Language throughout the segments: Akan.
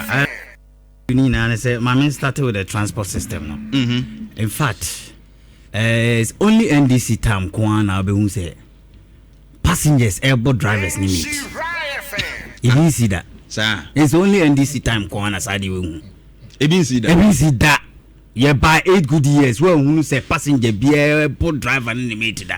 Yeah, ne nyinaa ne sɛ maame start with the transport system no. In fact, it's only NDC time ko ara na wobɛhu sɛ passengers ɛrebɔ drivers ne mate. Ebi nsi da. Saa. It's only NDC time ko ara na saa deɛ wɔhu. Ebi nsi da. Ebi nsi da. Yɛba 8 good years, wɔahunu sɛ passenger biara bɔ driver ne ne mate da.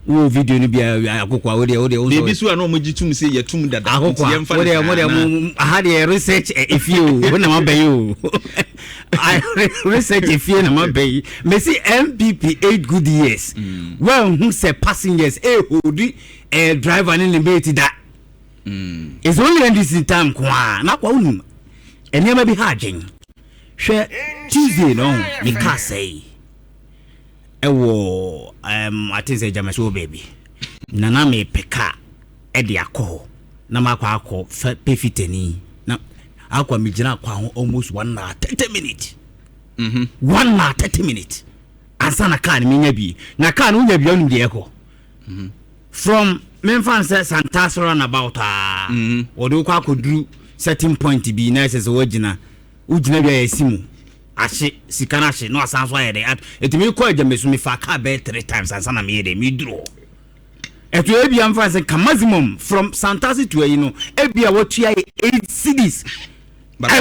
Wowɔ video no bia akoko a wodeɛ wodeɛ. Biribi so a na ɔmo gye tum sɛ yɛtum dada. Akoko nti a yɛmfa no wodeɛ saa modeɛ na- mo aha deɛ, research efie o, wo na mabɛyi o. Research efie na mabɛyi. Mesi NPP 8 good years, wɔahu sɛ passengers ehodi driver ne ne mate da. It's only NDC time ko a na akwa. Wonim nneɛma bi ha adwen. Hwɛ, Tuesday no me kaa sɛe ɛwɔ ate sɛ gyamɛsɛ wɔ baabi na mepɛ kaa ɛde akɔ hɔ na makɔ akɔ fɛ pɛ fitani na akɔ. Megyina akɔ ho almost 1 hour 30 minutes, 1 hour 30 minutes ansa na kaa no menya bi. Na kaa no wonya bi, wonim deɛ ɛkɔ from memfa n sɛ Santase roundabout a wɔde wokɔ akɔduru certain point bi na ɛsɛ sɛ woagyina, wogyina bi a yɛsi mu ahye sika no ahye na wasan so ayɛ dɛ. Ɛtumi kɔ Agyamasu, mefa kaa bɛyɛ three times ansa na meyɛ dɛ meduru hɔ. Ɛto ebia mfa sɛ ka maximum from Santase to ayi no, ebia watua yɛ 8 cedis. But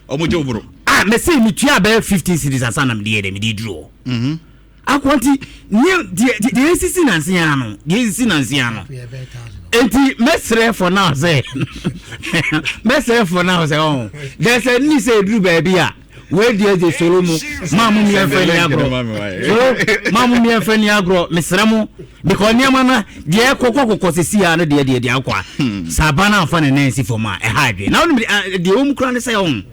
ɔmo gye wo boro. Ah, mɛsɛ metua bɛyɛ 15 cedis ansa na mede yɛ dɛ mede duru hɔ. Akɔ nti ne deɛ esisi nansia no, deɛ esisi nansia no, eti mɛsrɛ for now sɛ, mɛsrɛ for now sɛ ɔn dɛsɛ ni sɛ eduru baabi a wei deɛ de soro mu maa mo mmiɛnfɛ ni agorɔ, soro maa mo mmiɛnfɛ ni agorɔ. Mesrɛ mo because nneɛma no deɛ ɛkɔkɔ kɔkɔ sisi ya no deɛ akɔ a saaba no amfa ne nan si fam a ɛha adwene. Na wonim deɛ wɔm kura ne sɛ ɔn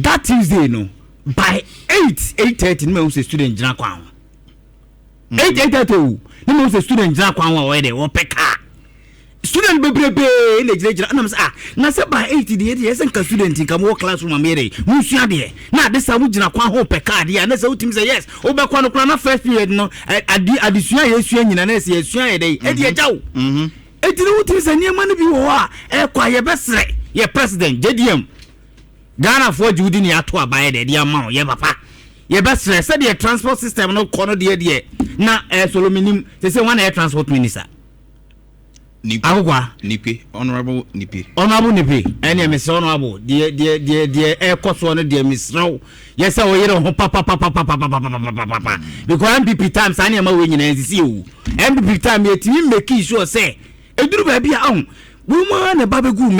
that Tuesday no by 8, 8:30 ne ma ehu sɛ student gyina kwan ho. 8, 8:30 o, ne ma ehu sɛ student gyina kwan ho a wɔyɛ dɛ wɔpɛ kaa. Student bebrebee na gyinagyina ɛnam sɛ, ah, na sɛ by 8 deɛ ɛsɛ nka student nka mo wɔ classroom a meyɛ dɛ mo nsua deɛ na ade sa mo gyina kwan ho pɛ kaa deɛ a na sɛ wotumi sɛ yes, wobɛkɔ no koraa na first period no ade adesua a yɛsua nyina na ɛsɛ yɛsua yɛ dɛ ɛde agya wo. Eti ne wotumi sɛ nneɛma no bi wɔ hɔ a ɛkɔ a yɛbɛsrɛ yɛ President JDM. Ghanafoɔ gye wodi ne ato abayɛ dɛ de ama wo yɛ papa. Yɛbɛsrɛ sɛdeɛ transport system no kɔ no deɛ na solominim sɛ wɔn na yɛ transport minister. Nipe. Akokwa. Nipe, Honourable Nipe. Honourable Nipe, ɛnna mesrɛ Honourable deɛ ɛkɔ soɔ no deɛ, mesrɛ wo yɛ sɛ wɔyere ho papapapapapapapapapa because NPP time saa nneɛma wei nyinaa nsisi o. NPP time yɛtumi make sure sɛ eduru baabi a ɔho wɔn mu ara na ɛba bɛgu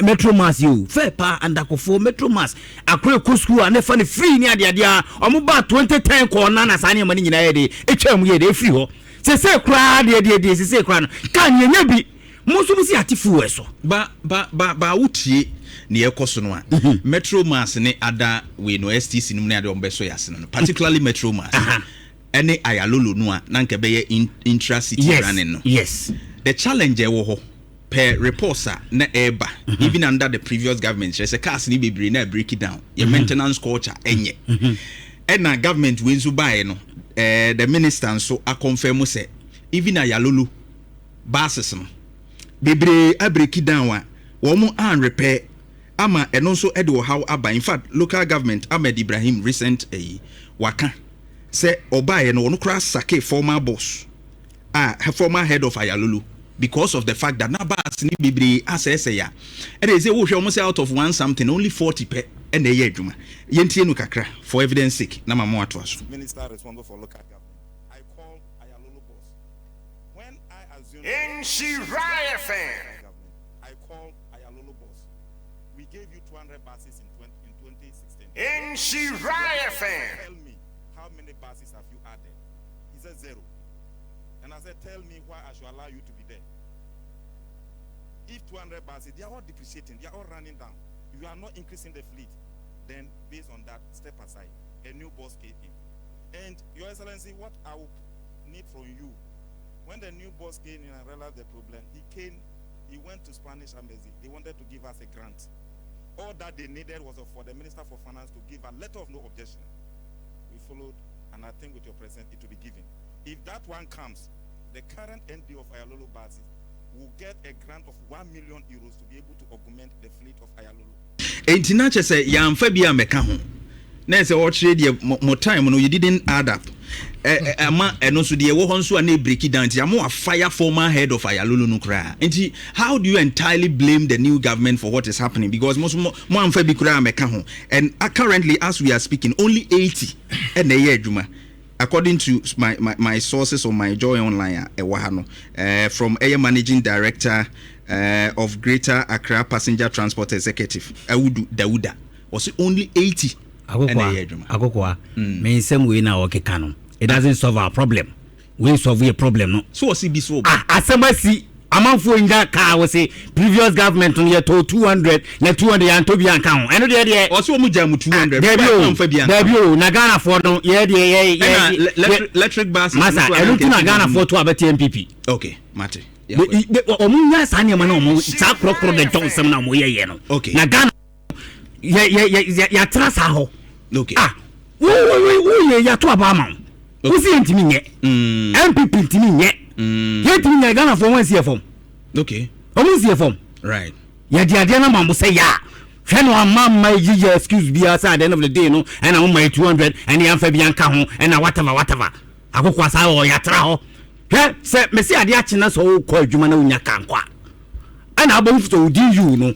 metro mass yi o, fɛ paa andakofoɔ metro mass akoro ekɔ sukuu a ne fa ne free ne adeadeɛ a wɔn ba 2010 kɔɔ na saa nneɛma no nyinaa yɛ de etwa mu yɛ de efiri hɔ. Sese koraa deɛ sese koraa no kaa ne yɛnya bi mo nso mo si ate fuel so. Ba wotie nea ɛkɔ so no a, metro mass ne ada wei no, STC no mu ne ade ɔmo bɛsɔ yɛ ase no, particularly metro mass ɛne Ayalolo no a na nka ɛbɛyɛ intra city running no, the challenge ɛwɔ hɔ per reports a na ɛreba even under the previous government kyerɛ sɛ cars ne bebree na break it down. Yɛ maintenance culture ɛnyɛ. Ɛna government wei nso baeɛ no, the minister nso aconfirm sɛ even Ayalolo buses no bebree abreak down a wɔn an repair ama ɛno nso ɛde ɔhaw aba. In fact, Local Government Ahmed Ibrahim recent ɛyi waka sɛ ɔbaeɛ no, ɔno koraa sack former boss a former head of Ayalolo because of the fact that na bus ni bebree asɛesɛe a ɛna ɛsɛ wohwɛ wɔn sɛ out of one something, only 40 pɛ ɛna ɛyɛ adwuma. Yɛntie no kakra for evidence sake na ma mo atoa so. Minister responsible for local government. I call Ayalolo boss. When I assumed Nhyira FM. government, I call Ayalolo boss. We gave you 200 buses in 2016. Nhyira FM. Tell me, how many buses have you added? He said zero. And I said, tell me why I should allow you to be there. If 200 buses, they are all depreciating, they are all running down. You are not increasing the fleet. Then, based on that, step aside. A new boss came in. And, Your Excellency, what I will need from you, when the new boss came in and realized the problem, he came, he went to Spanish embassy. They wanted to give us a grant. All that they needed was for the Minister for Finance to give a letter of no objection. We followed, and I think with your presence, it will be given. If that one comes, the current MD of Ayalolo buses will get a grant of €1 million to be able to augment the fleet of Ayalolo. Enti na kyerɛ sɛ yɛamfa bi ammɛka ho. Na ɛsɛ ɔkyerɛ deɛ mo time no you didn't add up. Ama ɛno nso deɛ ɛwɔ hɔ nso a na ɛbreki down nti ama wafire former head of Ayalolo no koraa. Nti how do you entirely blame the new government for what is happening because mo nso mo amfa bi koraa ammɛka ho and currently as we are speaking only 80 ɛna ɛyɛ adwuma according to my, my, my sources on my Joy Online a ɛwɔ ha no uh, from ɛyɛ managing director of Greater Accra Passenger Transport Executive Awudu Dauda ɔse only 80 ɛna ɛyɛ adwuma. Akokoa, me nsɛm wei na ɔkeka no, it doesn't solve our problem. Wei solve yɛ problem no. So ɔse bi so. Ah, asɛm asi amanfoɔ nya kaa wɔ se previous government no yɛtɔɔ 200 na 200 yɛantɔ bi anka ho. Ɛno deɛ deɛ. Ɔse wɔn gyaa mu 200. Dabi o, dabi o, na Ghanafoɔ no yɛ deɛ yɛ yɛ. Electric bus. Masa, ɛno ti na Ghanafoɔ to abɛte NPP. Okay, mate. Wɔn nya saa nneɛma na wɔn saa korɔkorɔ de dɔn nsɛm na wɔn yɛ yɛ no. Okay. Na Ghana yɛ yɛ yɛ yɛatra saa hɔ. Okay. Ah, wo wo wo yɛ yɛato aba ama wo. Wo si yɛ ntumi nyɛ. NPP ntumi nyɛ. Yɛ ntumi nyɛ Ghanafoɔ wɔn nsi yɛ fam. Okay. Wɔn nsi yɛ fam. Right. Yɛde adeɛ no ma mo sɛ yɛ a. Hwɛ no ama mma yi yɛ excuse biara sɛ at the end of the day no ɛna mo ma yɛ 200 ɛne yɛmfa bi anka ho ɛna whatever whatever. Akoko asa wɔ yɛatra hɔ. Hwɛ sɛ mesi adeɛ akye na sɛ wokɔ adwuma na wonya ka nkɔ a ɛna abɔ sɛ wo DU no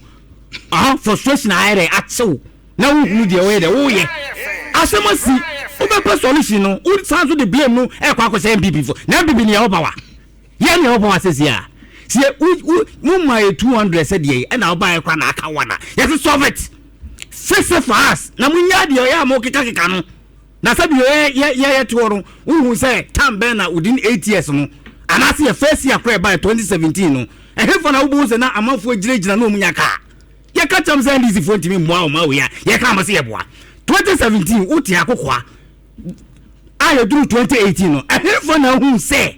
aha frustration ayɛ dɛ akyew na wohunu deɛ woyɛ dɛ woyɛ asɛm asi wobɛpɛ solution no wo san so de blame no ɛkɔ akɔhyɛ NPP fo na NPP ne yɛwɔ power yɛn ne yɛwɔ power sɛsi a sɛ wo wo mo ma yɛ 200 sɛ deɛ ɛna wobaeɛ koraa na aka one a yɛse solve it, fix it for us na monya deɛ ɔyɛ a mo keka keka no. Na sɛ bio yɛ yɛ yɛ yɛte hɔ no, wohu sɛ time bɛn na within 8 years no, anaasɛ yɛ first year koraa ɛbaeɛ 2017 no, ɛhefa na wobɛhu sɛ na amanfoɔ gyinagyina na wɔn nya kaa? Yɛka kyɛm sɛ NDC foɔ ntumi mmoa wɔn awei a, yɛka mo sɛ yɛboa. 2017 wote akokoa a yɛduru 2018 no, ɛhefa na wohu sɛ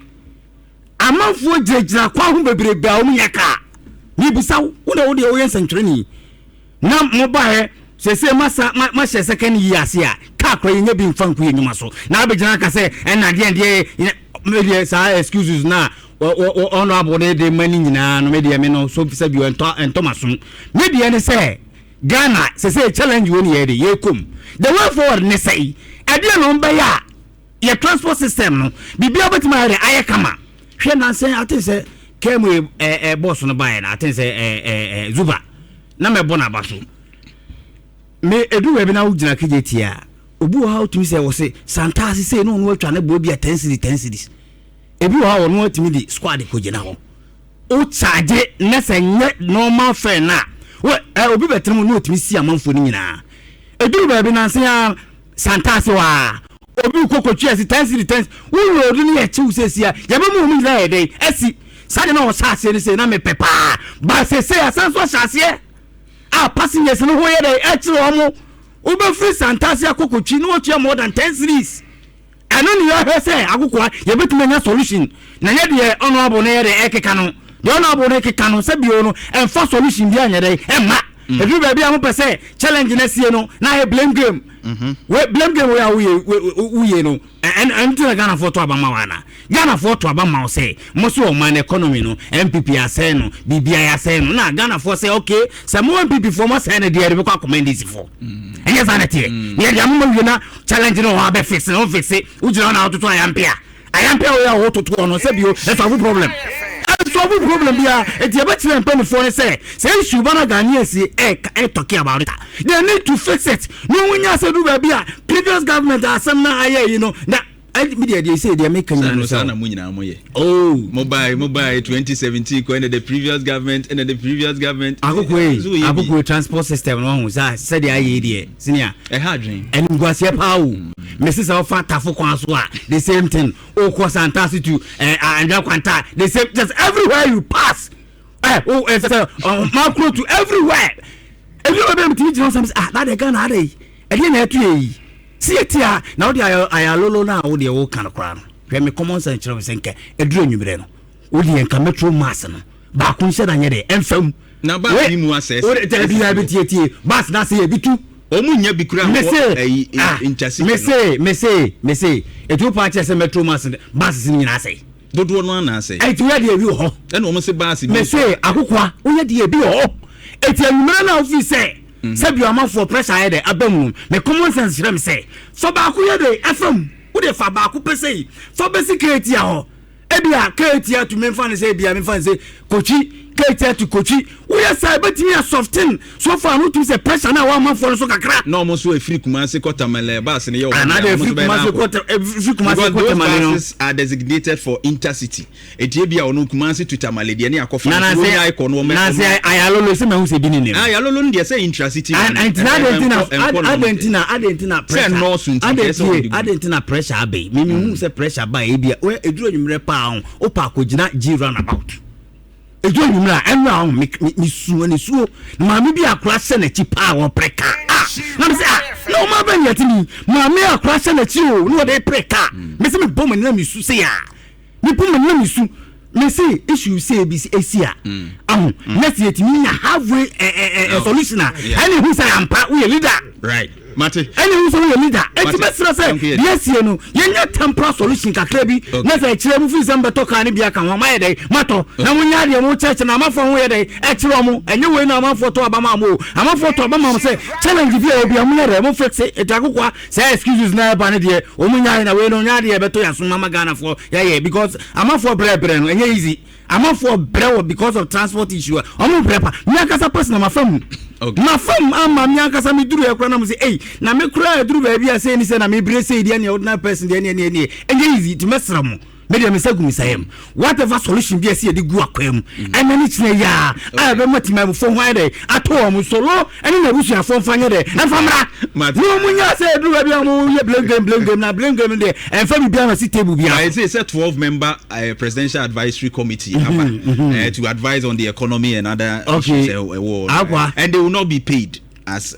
amanfoɔ gyinagyina kwan ho bebrebe a wɔn nya kaa? Mebisa wo, wo na wo deɛ woyɛ nsɛntwerɛni. Na mobaeɛ sese masa mahyɛ second year ase a kaa kora yɛnya bi mfa nko yɛ nnwuma so na abɛgyina aka sɛ ɛna deɛ deɛ medeɛ saa excuses na honorable ne de ma ne nyinaa no medeɛ me no so sɛ bi ɛntɔ ɛntɔ masom. Me deɛ ne sɛ Ghana sese challenge wɔ ne yɛ de yɛkɔm, the way forward ne sɛ ɛdeɛ na ɔmbɛyɛ a yɛ transport system no biribiara bɛtumi ayɛ dɛ ayɛ kama. Hwɛ nansɛn ate sɛ kɛmu ɛ ɛ bɔs no baeɛ na ate sɛ ɛ ɛ ɛ zuba na mɛbɔ n'aba so. Me edu baabi na wogyina kegye tie a, obi wɔ ha wotumi sɛ wɔ se santaase sei na ɔno atwa ne boɔ bi a 10 cedis, 10 cedis. Ebi wɔ ha ɔno atumi de squad kɔ gyina hɔ o charge na sɛ nyɛ normal fare na wɔ ɛ obi bɛtena mu na otumi si amanfoɔ no nyinaa. Edu baabi nanse a santaase wɔ a obi kɔ kɔtwi ase 10 cedis, 10 wo load no yɛ kyew sɛsi a yɛbɛmu wɔn nyinaa yɛ dɛn asi saa de na ɔhyɛ aseɛ no sɛ na mepɛ paa ba sɛsɛ asan so ahyɛ aseɛ a passengers no ho yɛ dɛn ɛkyerɛ wɔn. Wobɛfiri Santase akɔ kɔtwi na wɔtua more than 10 cedis. Ɛno ne yɛhwɛ sɛ akokoa yɛbɛtumi anya solution na nyɛ deɛ honorable no yɛ dɛ ɛkeka no. Deɛ honorable no keka no sɛ bio no ɛmfa solution bi anyɛ dɛ ɛmma. Ɛduru baabi a mopɛ sɛ challenge no asie no na ayɛ blame game. We blame game wei a woyɛ woyɛ no ɛno nti na Ghanafoɔ to aba ma wo ana? Ghanafoɔ to aba ma wo sɛ mo so ɔman no economy no NPP asɛe no, biribia yɛasɛe no na Ghanafoɔ sɛ okay sɛ mo NPP foɔ mo asɛe no deɛ yɛde bɛkɔ akɔma NDC foɔ. Ɛnyɛ saa na ɛteɛ na yɛde amoma wie na challenge no wɔ hɔ abɛfixe na womfixe wogyina hɔ na wototo ayampe a ayampe a woyɛ a wototoɔ no sɛ bio ɛsolve problem, ɛsolve problem biara. Nti yɛbɛkyerɛ mpanimfoɔ no sɛ sɛ issue ba na Ghanaians ɛ ɛ talking about it, they need to fix it na wɔn nyɛ asɛ du baabi a previous government asɛm na ayɛ yi no na ɛdi mi deɛ deɛ sɛ deɛ meka nyina no saa na mo nyinaa mo yɛ. Oh. Mobile 2017 kɔ ɛna the previous government, ɛna the previous government. Akoko yi, akoko yi, transport system no ɔho saa sɛdeɛ ayɛ yi deɛ senior. Ɛha adwene. Ɛnimguaseɛ paa o. Mesi sɛ ɔfa Tafo kwan so a, the same thing. Okɔ Santase to Andwa Kwanta, the same, just everywhere you pass. Ɛ o ɛ sɛ ɔ Makro to everywhere. Ebi wɔ bɛn mi gyina sɛ ah na de Ghana ade yi ɛdeɛ na ɛto yɛ yi si yɛ ti a na wode ayɛ ayalolo no a wode ɛwɔ ka no koraa no. Hwɛ, me common sense kyerɛ me sɛ nka ɛduru anwummerɛ no wode nka Metro Mass no baako nhyɛ da nyɛ dɛ ɛmfa mu. Na bus ni mu asɛ. Wode dabi dabi, tie tie, bus na ase yɛ bi tu. Wɔn nya bi kura nkɔ ɛyi nkyasi. Mese mese mese etu pa kyerɛ sɛ Metro Mass bus ni nyinaa asɛe. Dodoɔ no ana asɛe. Eti woyɛ deɛ ebi wɔ hɔ. Ɛna wɔn se bus bi. Mese akokoa woyɛ deɛ ebi wɔ hɔ. Eti anwummerɛ na ofi sɛ. Sɛ bio amanfoɔ pressure ayɛ dɛ aba mu no, me common sense kyerɛ me sɛ fa baako yɛ dɛ ɛfa mu. Wode fa baako pɛ sei fa bɛsi Keetia hɔ. Ebia Keetia to memfa no sɛ ebia memfa no sɛ Kotwi, Keetia to Kotwi. Woyɛ saa ebɛtumi a soften so far no wotumi sɛ pressure no a ɛwɔ amanfoɔ no so kakra. Na wɔn nso efiri Kumasi kɔ Tamale bus no yɛ wɔn Anaa dea, deɛ wɔn nso efiri bɛyɛ Kumasi n'akɔ. kɔ efiri Kumasi Because kɔ those Tamale no. buses are designated for intercity. Eti ebia ɔno Kumasi to Tamale deɛ ne akɔfa Na no, nanse wɔn akɔ no wɔn nanse wɔn. Ayalolo sɛ mahu sɛ bi ne nem. Ah, Ayalolo no deɛ sɛ intracity one. And nti na adɛn nti na Ɛnkɔ ɛnkɔ no adɛn nti na adɛn nti na Sɛ pressure nnɔɔso nti, adɛn ɛsɛ sɛ wɔde nti gu. adɛn nti na pressure aba yi mimi hu sɛ pressure ba yi ebia wɛ eduru anwummerɛ paa ho wopɛ akɔgyina G roundabout eduru anwummerɛ a ɛnura ho me me me su ne suo na maame bi akora hyɛ n'akyi paa wɔpere kaa ah na me sɛ ah na wɔn abɛn yɛ ti ni maame akora hyɛ n'akyi o na wɔde pere kaa me sɛ me bɔ mo ani na me su se ya. Mepo me nam su me se issue sɛ ebi esi a aho na sɛ yɛtumi nya halfway ɛ ɛ solution a ɛna ehu sɛ ampa woyɛ leader. Right. Mate. Ɛna ehu sɛ woyɛ leader. Eti bɛsrɛ sɛ deɛ esie no yɛnya temporal solution kakra bi na sɛ ɛkyerɛ mu firi sɛ mbɛtɔ kaa no bi aka ho a mayɛ dɛ matɔ na mo nya adeɛ mo kyerɛkyerɛ na amanfoɔ ho yɛ dɛ ɛkyerɛ ɔmo ɛnyɛ wei na amanfoɔ tɔ aba ma mo o amanfoɔ tɔ aba ma mo sɛ challenge bi a obi a mo yɛ dɛ mo fix eti akokoa Saa excuses na ɛba no deɛ wɔn nyae na wei no nyɛ adeɛ ɛbɛtɔ yɛn asom ama Ghanafoɔ yɛayɛ because amanfoɔ brɛ brɛ no ɛnyɛ easy amanfoɔ brɛ wɔ because of transport issue a wɔn brɛ pa me ankasa personal mafa mu Okay. mafa mu ama me ankasa me duru yɛ koraa na mo sɛ ei na me koraa aduru baabi a sei ne sɛ na me brɛ sei deɛ ne ordinary person deɛ ne ne ne ɛnyɛ easy nti mɛsrɛ mo me deɛ me nsa gu me nsa yam whatever solution bi a ɛsɛ yɛde gu akwaa mu ɛnɛ ne kyerɛ yi a a ɛbɛma temamufoɔ ho ayɛ dɛ ato wɔn solo ɛne n'abusuafoɔ mfa nyɛ dɛ ɛmfa mmra Mate. ne wɔn nyɛ sɛ ɛduru baabi a wɔn yɛ blame game blame game na blame game deɛ ɛmfa biribiara ma si table biara I say sɛ 12 member presidential advisory committee aba to advise on the economy and other Okay. issues ɛwɔ Akwa. and they will not be paid as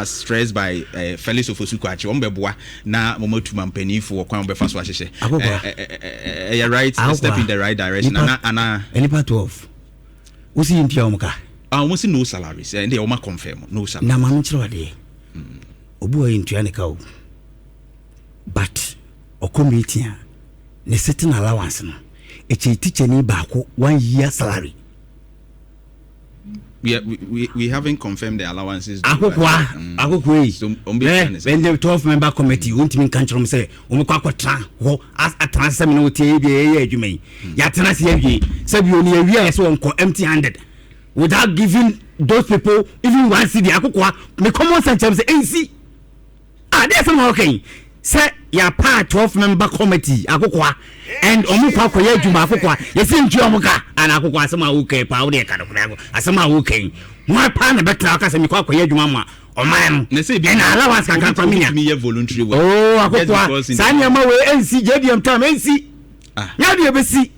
stressed by Felix Ofosu Kwakye. Wɔn bɛboa na wɔn atu mampanimfo wɔ kwan wɔn bɛfa so ahyehyɛ. Akokwa. Ɛyɛ right Akokwa. step in the right direction. Nipa- Ana ana nnipa 12 wosi yi ntua wɔn ka ah, wɔn si no salaries, ɛn deɛ wɔn confirm no salary. Na maame kyerɛ wadeɛ obi wɔ yɛ ntua ne ka o, but ɔkɔ meeting a ne sitting allowance no ɛkyɛ teacher ni baako one year salary. We haven't confirmed the allowances though, Akokoa. Akokoa yi. So, wɔn bɛ tua ne sɛ. Ɛnɛ 12 member committee wontumi nka nkyerɛ m sɛ wɔmkɔ akɔtena hɔ atena sɛ me ne wotie yi bi yɛyɛ adwuma yi yɛatena se awie sɛ bio ne yɛwie a yɛ sɛ wɔnkɔ empty handed without giving those people even 1 cedi. Akokoa, me common sense kyerɛ m sɛ ɛnsi ah deɛ sɛ ma wɔka yi sɛ yɛapa 12 member committee, akokoa, and ɔmo kɔ akɔyɛ adwuma, akokoa, yɛsɛ ntua ɔmo ka ana? Akokoa, asɛm a woka yi paa wode ɛka nokorɛ ako asɛm a woka yi ho paa na bɛtena woka sɛ mekɔ akɔyɛ adwuma ma ɔman no Na sɛ ebi ɛna allowance kakra kwa menya. Obi yɛ voluntary work. Oh. Just Akokoa, because in saa nneɛma wei ɛnsi JDM time ɛnsi. Ah. Nyɛ deɛ bɛsi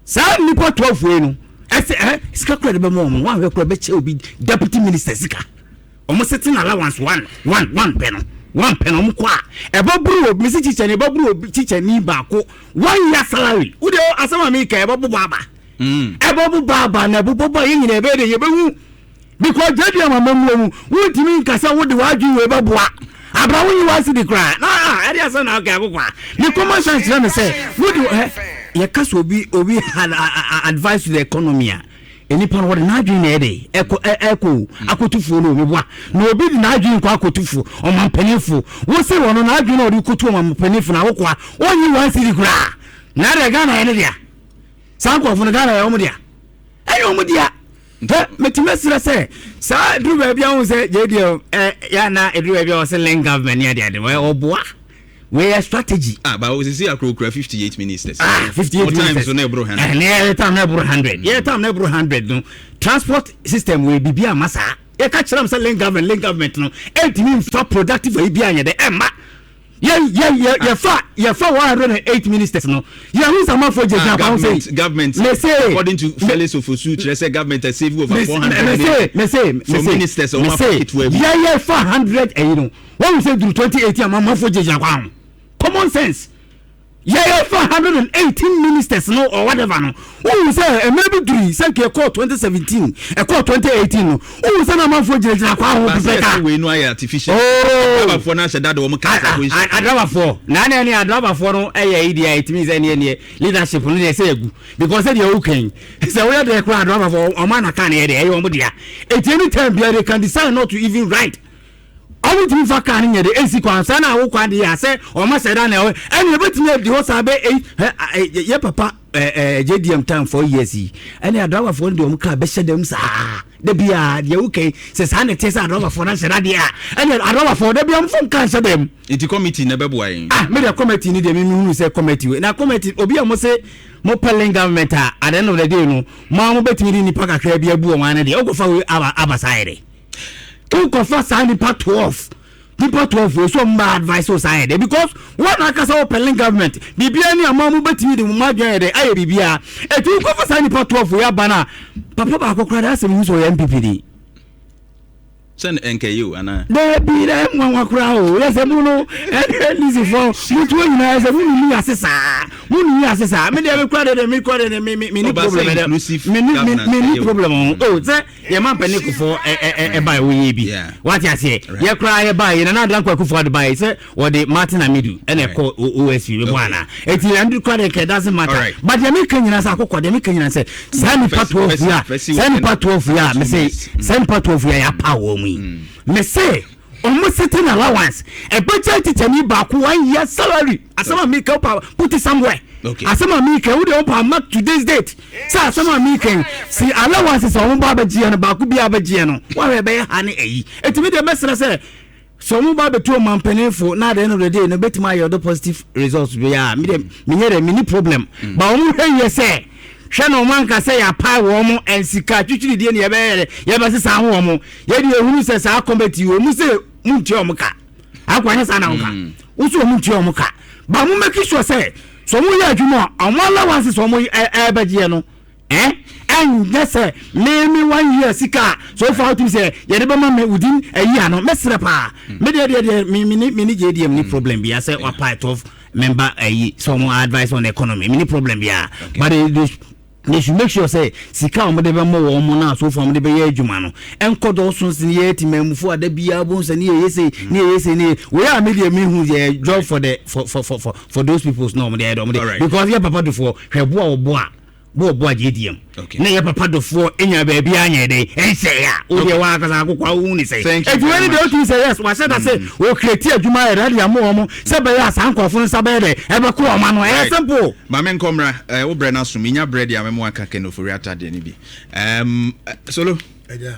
saa nnipa 12 wei no ɛsɛ ɛ sika kora de bɛma wɔn wɔn ahwɛ kora bɛkyɛ obi deputy minister sika. Wɔn sitting allowance one one one pɛ no one pɛ no wɔn kɔ a ɛbɛburu obi mesi kyikyɛni ɛbɛburu obi kyikyɛni baako one year salary. Wode asɛm a mi ka ɛbɛbobɔ aba. Ɛbɛbobɔ aba na ɛbobɔ ba yɛn nyinaa ɛbɛyɛ de yɛbɛhu because JDM amamuo mu wontumi nkasa wode w'adwene wei bɛboa abra wonyi w'ase di koraa na ah, ɛde asɛm na ɔka akokɔ a ne common sense kyerɛ me sɛ wode ɛ yɛka sɛ obi had advice to the economy a nipa no wɔde n'adwene na ɛde ɛkɔ ɛkɔ akotufuo no omi boa na obi de n'adwene kɔ akotufuo ɔmampanyinfo wosi wɔn no n'adwene na ɔde kotu ɔmampanyinfo na akokɔ a ɔnyi 1 cedi koraa na ɛde Ghana yɛ ne dea. Saa nkurɔfo no Ghana yɛ wɔn dea, ɛyɛ wɔn dea. Hɛ mɛtumi asira sɛ saa duru baabi a wɔn sɛ JDM ɛ yana eduru baabi a wɔsɛ link government ne adeade wɔ ɔboa wɔyɛ strategy. Ah, but osisi akurokura 58 ministers. Ah, 58 Mo ministers time so na ɛboro 100. Ɛne yɛ time na ɛboro 100, yɛ time na ɛboro 100 no transport system wɔ bibi ama saa yɛka kyerɛ m sɛ link government no ɛntumi nfa productive ayi bi anyɛ dɛ ɛmma yɛ yɛ yɛ yɛfa 108 ministers no yɛhu samafoɔ gyinagyina kwan sɛ Government me say according to Felix Ofosu kyerɛ sɛ government has saved over 400 me million say me say me from say ministers a me wɔn say afa ketewa bi. Yɛyɛ fa 100 ɛyi no wɔn sɛ duru 2018 amafoɔ gyinagyina kwan ho. Common sense. Yɛyɛ fa 118 ministers no or whatever no, wohu sɛ mmerɛ bi duri sɛ nka ɛkɔɔ 2017, ɛkɔɔ 2018 no, wohu sɛ na amanfoɔ gyinagyina kwan ho pepɛ ka. Wei no ayɛ artificial. Oh! Adrabafoɔ no ahyɛ dada wɔn kasa kɔ nhyia. Adrabafoɔ na ne ne adrabafoɔ no ɛyɛ yi deɛ ɛtumi sɛ neɛ neɛ leadership no deɛ sɛ ɛgu because sɛ deɛ woka yi sɛ woyɛ deɛ koraa adrabafoɔ ɔma na ka ne yɛ deɛ ɛyɛ wɔn dea. Ɛti anytime biara they can decide not to even ride. Ɔmo ntumi nfa kaa no nyɛ de nsi kwan saa na awo kwan de yɛ a sɛ ɔmo asɛ da na ɛwɔ ɛna ebetumi adi hɔ saa bɛ eyi ɛ yɛ papa ɛ ɛ JDM time 4 years yi, ɛna adrabafoɔ no de ɔmo kaa bɛhyɛ dɛm saa da bi a deɛ woka yi sɛ saa na ɛteɛ sɛ adrabafoɔ no ahyɛ da deɛ a, ɛna adrabafoɔ da bi ɔmo fam kaa nhyɛ dɛm. Nti committee na ɛbɛboa yɛn? Ah, me deɛ, committee ni deɛ, mi mi hunu sɛ committee wei na committee obi a mo se mo pɛ lean government a, at the end of the day no, mo a mo bɛtumi de nipa kakra bi abu wɔn ano deɛ, okɔfa wei aba saa yɛ dɛ wokɔfa saa nipa 12, nipa 12 wei so ɔmo ba advice wo saa yɛ dɛ, because wɔn akasa wɔ pɛ lean government biribiara ni ama mo bɛtumi de mo adwene yɛ dɛ ayɛ biribiara. Eti wokɔfa saa nipa 12 wei aba na papa baako koraa de asɛm hu sɛ ɔyɛ NPP ni. Sɛ nkɛyɛ o anaa? Daabi, na nwanwa koraa o, yɛ sɛ mu no NDC fɔ mutuo nyinaa yɛ sɛ mu nini ase saa, mu nini ase saa. Mi deɛ, mi kura deɛ, mi kura deɛ, mi ni problem dɛ, mi ni problem o o sɛ yɛ ma mpɛ kofo ɛ ɛ ɛba yɛ woyɛ bi wate aseɛ. Yɛ kura yɛ ba yɛ Nana Adanko Akufo Ado ba yɛ sɛ wɔde Martin Amidu ɛna ɛkɔ OSP bi bɔ ana eti ɛn kura deɛ kɛ doesn't matter. But deɛ mi ka nyinaa sɛ akokɔ deɛ mi ka nyinaa sɛ saa nipa 12 yi a, saa nipa 12 yi a, mɛ sɛ saa nipa 12 yi a yɛ apa wɔn mu yi, mɛ sɛ ɔmo sitting allowance ɛbɛkyɛ tikyani baako one year salary. Asɛm a mi ka pa, put it somewhere. Asɛm a mi ka wo de, ɔpa mark today's date sɛ asɛm a mi ka yi si allowance sɛ ɔmo ba abɛgyeɛ no baako bi abɛgyeɛ no wɔahwɛ ɛbɛyɛ ha ne ɛyi. Etimi deɛ, mɛsrɛ sɛ ɔmo ba abɛtu ɔmanpanimfo na at the end of the day no bɛtumi ayɛ ɔdo positive results bi a, mi deɛ mi nyɛ dɛ mi ni problem ba ɔmo hwɛ yɛ sɛ hwɛ na ɔmo anka sɛ yɛapae wɔn mo nsika twitwiridie ne yɛbɛyɛ dɛ yɛbɛsesa ho wɔn. Yɛde ehunu sɛ saa committee wɔn mu sɛ mu ntua wɔn ka akɔ anyɛ saa na wɔn ka woso wɔn ntua wɔn ka ba mo make sure sɛ wɔn yɛ adwuma a, wɔn allowance sɛ wɔn ɛɛbɛgyeɛ no ɛnyɛ sɛ mímí one year sika a so far wotumi sɛ yɛde bɛma mi within a year no. Mɛsrɛ paa, me deɛ mi ni JDM ni problem bi asɛ wapa 12 member ɛyi sɛ wɔn advice on the economy, mi ni problem bi a, but they should make sure sɛ sika a wɔde bɛmɔ wɔn mo na so far wɔde bɛyɛ adwuma no ɛnkɔ dɔɔso sin yɛ ti mɛmufo ada biara bo nsɛ ne yɛ yɛ ne yɛ yɛ ne yɛ wei a, mi deɛ mi hu yɛ job for the for for for for for those people na wɔn de ayɛ dɛ wɔn de, because yɛ papa dofoɔ hwɛ bo a wɔbo a bo ɔbo a JDM na yɛ papa dofoɔ enya baabi anyɛ dɛ ɛnhyɛ ya o deɛ wa akasa akokɔ awo ne sɛ etu wɛni deɛ otu sɛ yes, wahyɛ da sɛ o create adwuma yɛ dɛ de ama wɔn sɛ bɛyɛ a saa nkorɔfo nsa bɛyɛ dɛ ɛbɛkɔ wɔn ano. Ɛyɛ simple. Maame nkɔmra ɛ wo brɛ no aso menya brɛ deɛ a mɛmo aka Ken Ofori Atta deɛ no bi solo. Ɛgya.